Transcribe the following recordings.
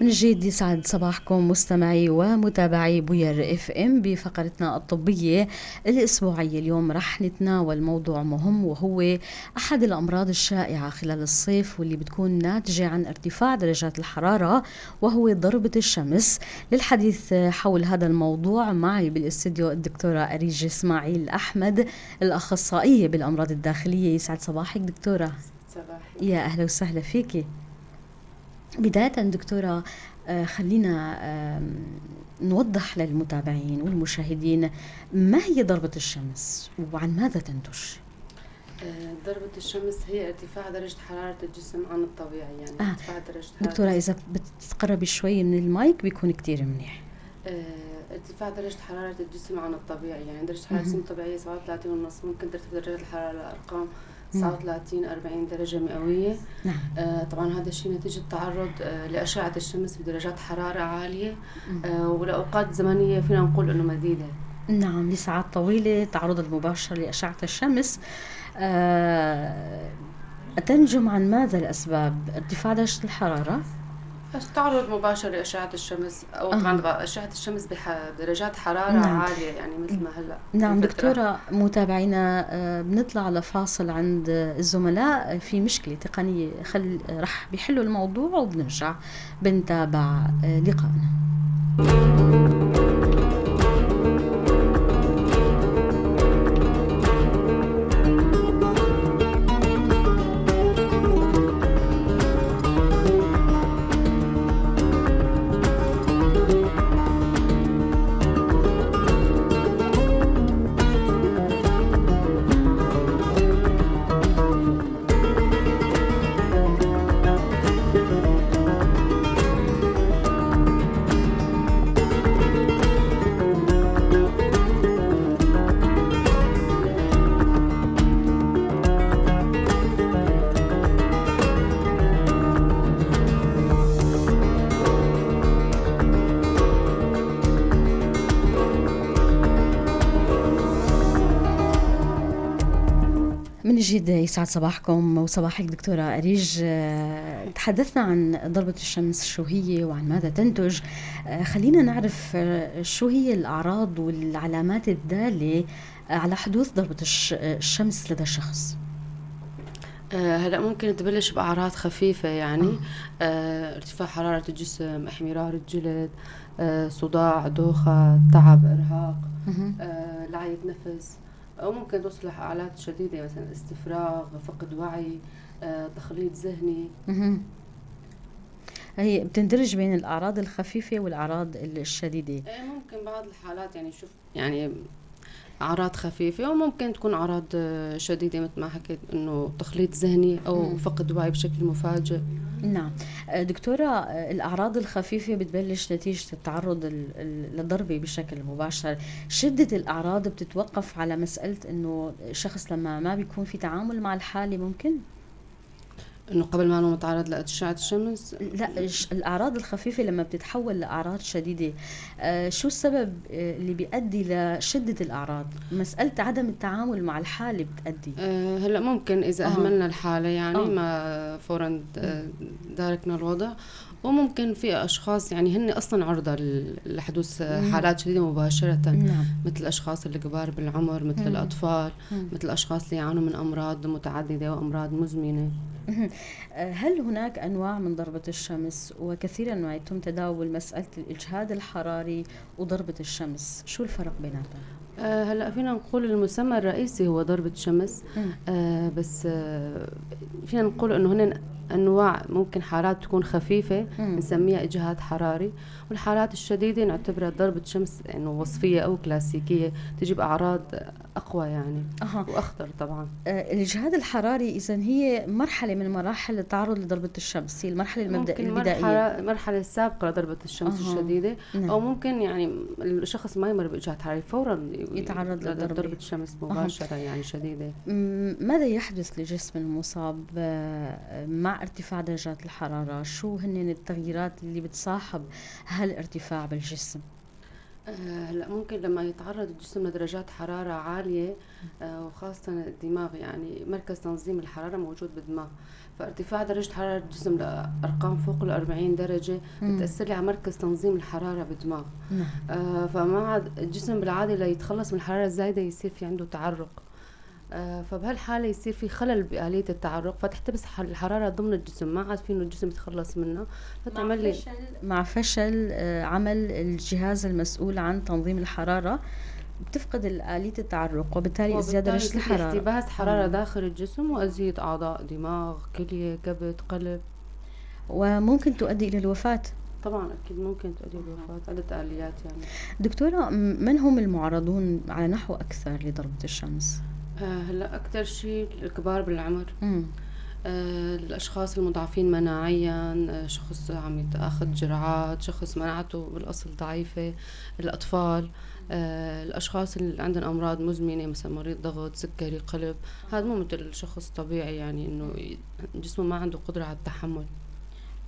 من جديد يسعد صباحكم مستمعي ومتابعي بوير FM بفقرتنا الطبية الاسبوعية. اليوم رح نتناول موضوع مهم وهو احد الامراض الشائعة خلال الصيف واللي بتكون ناتجة عن ارتفاع درجات الحرارة، وهو ضربة الشمس. للحديث حول هذا الموضوع معي بالاستديو الدكتورة أريج اسماعيل احمد، الاخصائية بالامراض الداخلية. يسعد صباحك دكتورة. صباحك. يا اهلا وسهلا فيكي. بداية دكتورة، خلينا نوضح للمتابعين والمشاهدين ما هي ضربة الشمس وعن ماذا تنتج؟ ضربة الشمس هي ارتفاع درجة حرارة الجسم عن الطبيعي، يعني ارتفاع درجة حرارة. دكتورة إذا بتتقربي شوي من المايك بيكون كتير منيح. ارتفاع درجة حرارة الجسم عن الطبيعي، يعني درجة حرارة الجسم الطبيعية 37.5، ممكن ترتفع درجة الحرارة لأرقام 39 40 درجة مئوية. نعم. طبعا هذا الشيء نتيجة تعرض لأشعة الشمس بدرجات حرارة عالية، ولأوقات زمنية فينا نقول إنه مديدة. نعم، لساعات طويلة تعرض المباشر لأشعة الشمس. تنجم عن ماذا الأسباب؟ ارتفاع درجة الحرارة؟ تعرض مباشر لأشعة الشمس، أو طبعاً أشعة الشمس بدرجات حرارة عالية، يعني مثل ما هلأ. نعم الفترة. دكتورة، متابعينا، بنطلع لفاصل عند الزملاء في مشكلة تقنية، رح بيحلوا الموضوع وبنرجع بنتابع لقائنا. من جديد يسعد صباحكم وصباحك دكتورة أريج. تحدثنا عن ضربة الشمس شو هي وعن ماذا تنتج. خلينا نعرف شو هي الأعراض والعلامات الدالة على حدوث ضربة الشمس لدى الشخص. هلأ ممكن تبلش بأعراض خفيفة، ارتفاع حرارة الجسم، احمرار الجلد، صداع، دوخة، تعب، إرهاق، لعية نفس، أو ممكن توصل لحالات شديدة مثلا استفراغ، فقد وعي، تخليط ذهني. هي بتندرج بين الأعراض الخفيفة والأعراض الشديدة. إيه، ممكن بعض الحالات شوف أعراض خفيفة، وممكن تكون أعراض شديدة مثل ما حكيت إنه تخليط ذهني أو فقد وعي بشكل مفاجئ. نعم. دكتورة، الأعراض الخفيفة بتبلش نتيجة التعرض للضربة بشكل مباشر. شدة الأعراض بتتوقف على مسألة إنه الشخص لما ما بيكون في تعامل مع الحالة، ممكن؟ إنه قبل ما نتعرض لأشعة الشمس؟ لا، الأعراض الخفيفة لما بتتحول لأعراض شديدة، شو السبب اللي بيؤدي لشدة الأعراض؟ مسألة عدم التعامل مع الحالة بتؤدي. هلأ ممكن إذا أهملنا الحالة، ما فوراً داركنا الوضع، وممكن في أشخاص هن أصلاً عرضة لحدوث حالات شديدة مباشرة. مثل الأشخاص الكبار بالعمر، مثل الأطفال، مثل الأشخاص اللي يعانوا من أمراض متعددة وأمراض مزمنة. هل هناك أنواع من ضربة الشمس؟ وكثيراً ما يتم تداول مسألة الإجهاد الحراري وضربة الشمس، شو الفرق بيناتهم؟ هلأ فينا نقول المسمى الرئيسي هو ضربة شمس، بس فينا نقول إنه هن أنواع، ممكن حالات تكون خفيفة نسميها إجهاد حراري، والحالات الشديدة نعتبرها ضربة شمس إنه وصفية أو كلاسيكية، تجي بأعراض أقوى وأخطر طبعاً. الإجهاد الحراري إذن هي مرحلة من مراحل التعرض لضربة الشمس، هي المرحلة ممكن البدائية. مرحلة السابقة لضربة الشمس الشديدة، أو ممكن الشخص ما يمر بإجهاد حراري فوراً يتعرض للضربة. لضربة الشمس مباشرة شديدة. ماذا يحدث لجسم المصاب مع ارتفاع درجات الحرارة؟ شو هن التغييرات اللي بتصاحب هالارتفاع بالجسم؟ هلا ممكن لما يتعرض الجسم لدرجات حرارة عالية، وخاصة الدماغ، يعني مركز تنظيم الحرارة موجود بالدماغ، فارتفاع درجة حرارة الجسم لأرقام فوق 40 درجة بتأثر لي على مركز تنظيم الحرارة بالدماغ. فما عاد الجسم بالعادة ليتخلص من الحرارة الزايدة يصير في عنده تعرق، فبهالحالة يصير في خلل بآلية التعرق، فتحتبس الحرارة ضمن الجسم، ما عاد فينه الجسم يتخلص منها، فتعمل لي مع فشل عمل الجهاز المسؤول عن تنظيم الحرارة بتفقد آلية التعرق، وبالتالي ازدياد درجة الحرارة، احتباس حرارة داخل الجسم وأزيد أعضاء، دماغ، كلية، كبد، قلب، وممكن تؤدي إلى الوفاة. طبعا أكيد ممكن تؤدي إلى الوفاة، عدة آليات يعني. دكتورة، من هم المعرضون على نحو أكثر لضربة الشمس؟ هلا أكثر شيء الكبار بالعمر، الأشخاص المضعفين مناعيا، شخص عم يتأخذ جرعات، شخص مناعته بالأصل ضعيفة، الأطفال، الأشخاص اللي عندهم أمراض مزمنة مثلا مريض ضغط، سكري، قلب، هذا مو مثل شخص طبيعي، يعني إنه جسمه ما عنده قدرة على التحمل.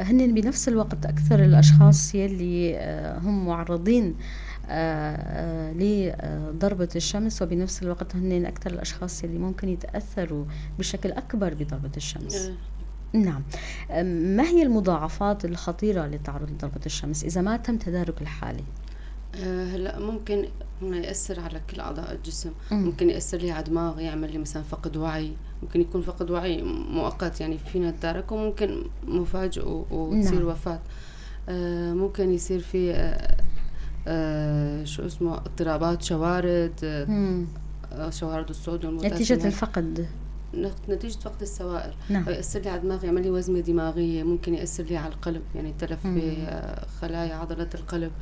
هن بنفس الوقت أكثر الأشخاص يلي هم معرضين لضربة الشمس، وبنفس الوقت هن أكثر الأشخاص يلي ممكن يتأثروا بشكل أكبر بضربة الشمس. نعم. ما هي المضاعفات الخطيرة للتعرض لضربة الشمس إذا ما تم تدارك الحالة؟ هلا ممكن يأثر على كل أعضاء الجسم، ممكن يأثر لي على دماغي، يعمل لي مثلا فقد وعي، ممكن يكون فقد وعي مؤقت يعني فينا نتداركه، وممكن مفاجئ وتصير وفاة. ممكن يصير في شو اسمه اضطرابات شوارد، شوارد الصوديوم نتيجة الفقد، نتيجة فقد السوائل. يأثر لي على دماغي، يعمل لي وزمة دماغية، ممكن يأثر لي على القلب، يعني تلف بخلايا عضلة القلب،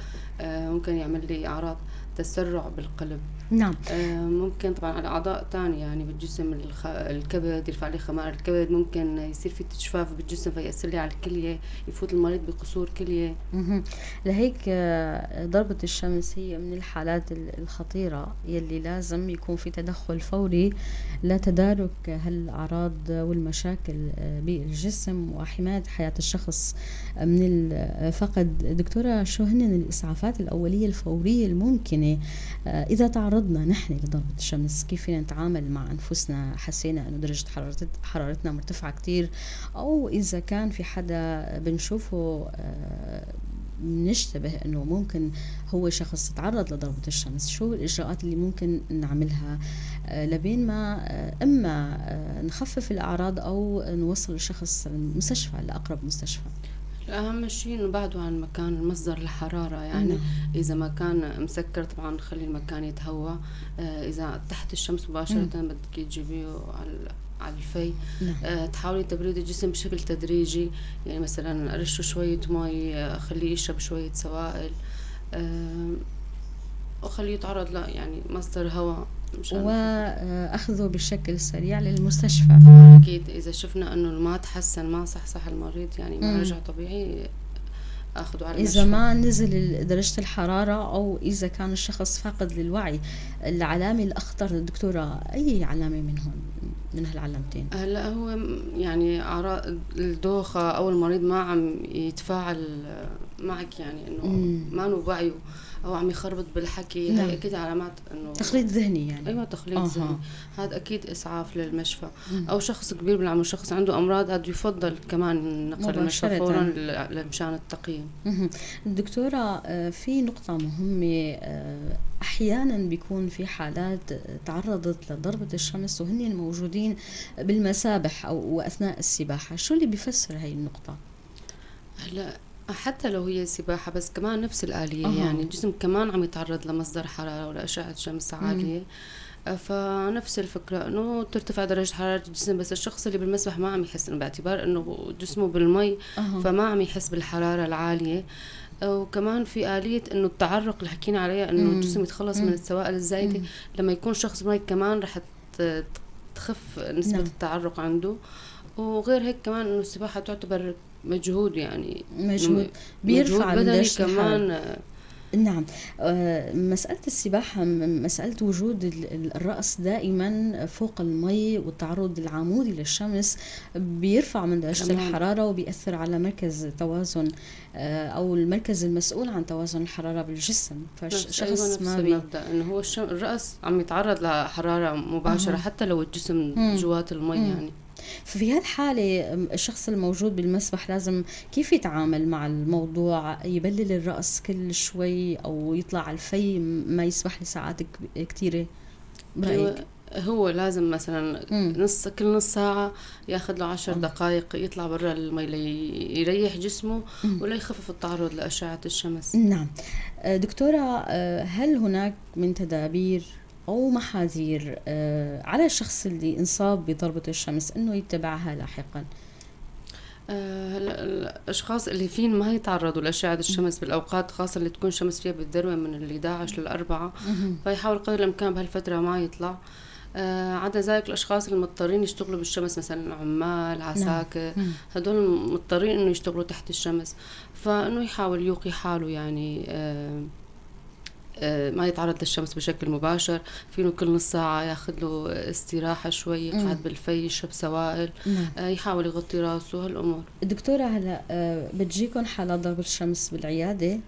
ممكن يعمل لي أعراض تسرع بالقلب. نعم. ممكن طبعا على أعضاء تانية يعني بالجسم، الكبد يرفع لي خمار الكبد، ممكن يصير في تجفاف بالجسم فيأثر لي على الكلية، يفوت المريض بقصور كلية. لهيك ضربة الشمس هي من الحالات الخطيرة يلي لازم يكون في تدخل فوري لتدارك هالأعراض والمشاكل بالجسم وحماية حياة الشخص من الفقد. دكتورة، شو هن الإسعافات الأولية الفورية الممكنة إذا تعرضنا نحن لضربة الشمس؟ كيف فينا نتعامل مع أنفسنا؟ حسينا أنه درجة حرارتنا مرتفعة كتير، أو إذا كان في حدا بنشوفه نشتبه أنه ممكن هو شخص تعرض لضربة الشمس، شو الإجراءات اللي ممكن نعملها لبين ما إما نخفف الأعراض أو نوصل الشخص المستشفى، لأقرب مستشفى؟ أهم شيء إنه بعده عن مكان مصدر الحرارة، يعني إذا ما كان مسكر طبعاً خلي المكان يتهوى، إذا تحت الشمس مباشرة بدك تجيبيه على الفي. تحاولي تبريد الجسم بشكل تدريجي، يعني مثلاً رشه شوية مي، خليه يشرب شوية سوائل، وخليه يتعرض ل يعني مصدر هواء وأخذه بشكل سريع للمستشفى. أكيد إذا شفنا إنه ما تحسن، ما صحصح المريض، يعني ما رجع طبيعي، أخذه على إذا المشفى. ما نزل درجة الحرارة أو إذا كان الشخص فاقد للوعي. العلامة الأخطر دكتورة، أي علامة منهم من هالعلامتين؟ هلا هو يعني أعراض الدوخة أو المريض ما عم يتفاعل معك، يعني إنه ما نو وعيه أو عم يخربط بالحكي، هي أكيد علامات إنه تخليط ذهني يعني. أيوة، تخليط ذهني، هذا أكيد إسعاف للمشفى. أو شخص كبير بالعمر، شخص عنده أمراض، هذا يفضل كمان نقل المشفى فوراً لمشان التقييم. دكتورة، في نقطة مهمة، أحياناً بيكون في حالات تعرضت لضربة الشمس وهن موجودين بالمسابح أو وأثناء السباحة، شو اللي بيفسر هاي النقطة؟ هلا حتى لو هي سباحة بس كمان نفس الآلية، يعني الجسم كمان عم يتعرض لمصدر حرارة ولأشعة شمس عالية، فنفس الفكرة إنه ترتفع درجة حرارة الجسم، بس الشخص اللي بالمسبح ما عم يحس، إنه باعتبار إنه جسمه بالمي، فما عم يحس بالحرارة العالية. وكمان في آلية إنه التعرق اللي حكينا عليها، إنه الجسم يتخلص من السوائل الزايدة. لما يكون شخص بالمي كمان رح تخف نسبة التعرق عنده. وغير هيك كمان إنه السباحة تعتبر مجهود، يعني مجهود بيرفع مجهود بدني درجة الحرارة. كمان. نعم. مسألة السباحة، مسألة وجود الرأس دائما فوق المي والتعرض العمودي للشمس بيرفع من درجة الحرارة وبيأثر على مركز توازن أو المركز المسؤول عن توازن الحرارة بالجسم. فشخص ما المبدأ إنه هو الرأس عم يتعرض لحرارة مباشرة حتى لو الجسم جوات المي يعني. ففي هالحالة الشخص الموجود بالمسبح لازم كيف يتعامل مع الموضوع؟ يبلل الرأس كل شوي أو يطلع على الفي، ما يسبح لساعات كثيرة؟ برأيك؟ هو لازم مثلا كل نص ساعة ياخذ له 10 دقائق يطلع برا المي ليريح جسمه ولا يخفف التعرض لأشعة الشمس. نعم. دكتورة، هل هناك من تدابير أو محاذير على الشخص اللي انصاب بضربة الشمس إنه يتبعها لاحقاً؟ هلا الأشخاص اللي فين ما يتعرضوا لأشعة الشمس بالأوقات خاصة اللي تكون الشمس فيها بالذروة من ال 11 لل 4، فيحاول قدر الإمكان بهالفترة ما يطلع. عدا ذلك الأشخاص المضطرين يشتغلوا بالشمس، مثلا عمال، عساكر، هدول مضطرين إنه يشتغلوا تحت الشمس، فإنه يحاول يوقي حاله يعني ما يتعرض للشمس بشكل مباشر. فينه كل نص ساعة ياخذ له استراحة شوي، يقعد بالفي، يشرب سوائل، يحاول يغطي راسه، هالأمور. دكتورة، هلا بتجيكم حالات ضرب الشمس بالعيادة؟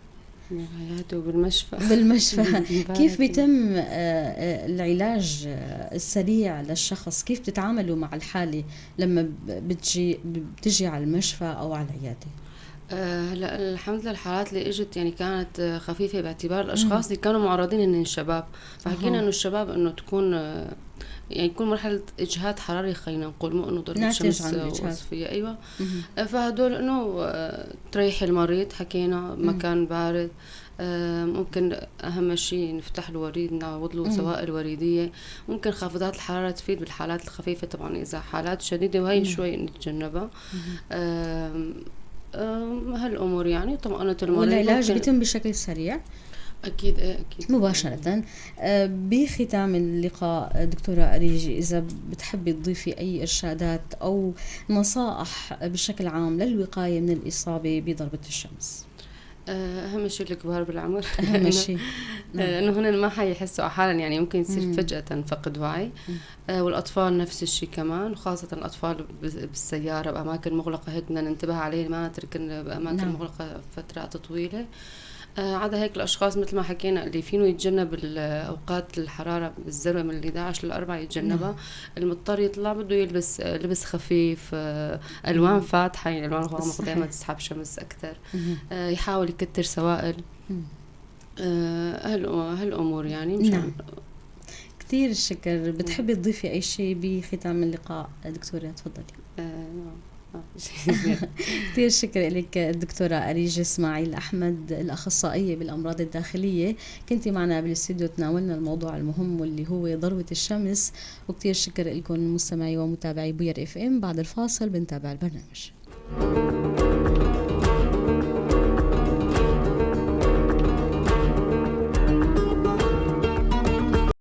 بالعيادة وبالمشفى. بالمشفى. كيف بيتم العلاج السريع للشخص؟ كيف بتتعاملوا مع الحالة لما بتجي على المشفى أو على العيادة؟ هلا الحمد لله الحالات اللي اجت يعني كانت خفيفة باعتبار الاشخاص اللي كانوا معرضين هن الشباب، فحكينا انه الشباب انه تكون يعني يكون مرحلة اجهاد حراري، خلينا نقول، مو انه ضربه شمس وصفيه. ايوه. فهدول انه تريح المريض، حكينا مكان بارد، ممكن اهم شيء نفتح له وريد، نعوض له سوائل وريديه، ممكن خافضات الحرارة تفيد بالحالات الخفيفة، طبعا اذا حالات شديدة وهي شوي نتجنبها. هالأمور يعني طمأنة المريض. والعلاج بيتم بشكل سريع؟ أكيد، أكيد مباشرة. بختام اللقاء دكتورة أريج، إذا بتحبي تضيفي أي إرشادات أو نصائح بشكل عام للوقاية من الإصابة بضربة الشمس. أهم شيء الكبار بالعمر، أهم شيء لأنه هن ما حيحسوا على حالهم، يعني ممكن يصير فجأة فقد وعي. والأطفال نفس الشيء كمان، وخاصة الأطفال بالسيارة بأماكن مغلقة، هيك بدنا ننتبه عليه، ما نتركن بأماكن مغلقة فترات طويلة. عدا هيك الأشخاص مثل ما حكينا اللي فينه يتجنب الأوقات الحرارة بالذروة من 11 لل 4 يتجنبها. المضطر يطلع بده يلبس لبس خفيف، ألوان فاتحة، يعني ألوان غامقة دائما تسحب شمس أكثر، يحاول يكتر سوائل، هالأمور يعني. نعم. كثير الشكر. بتحبي تضيفي أي شيء بختام اللقاء دكتورة؟ تفضلي. كثير شكر لك الدكتورة أريج إسماعيل أحمد، الأخصائية بالأمراض الداخلية، كنتي معنا بالاستوديو، تناولنا الموضوع المهم واللي هو ضربة الشمس. وكثير شكر لكم مستمعي ومتابعي بوير FM. بعد الفاصل بنتابع البرنامج.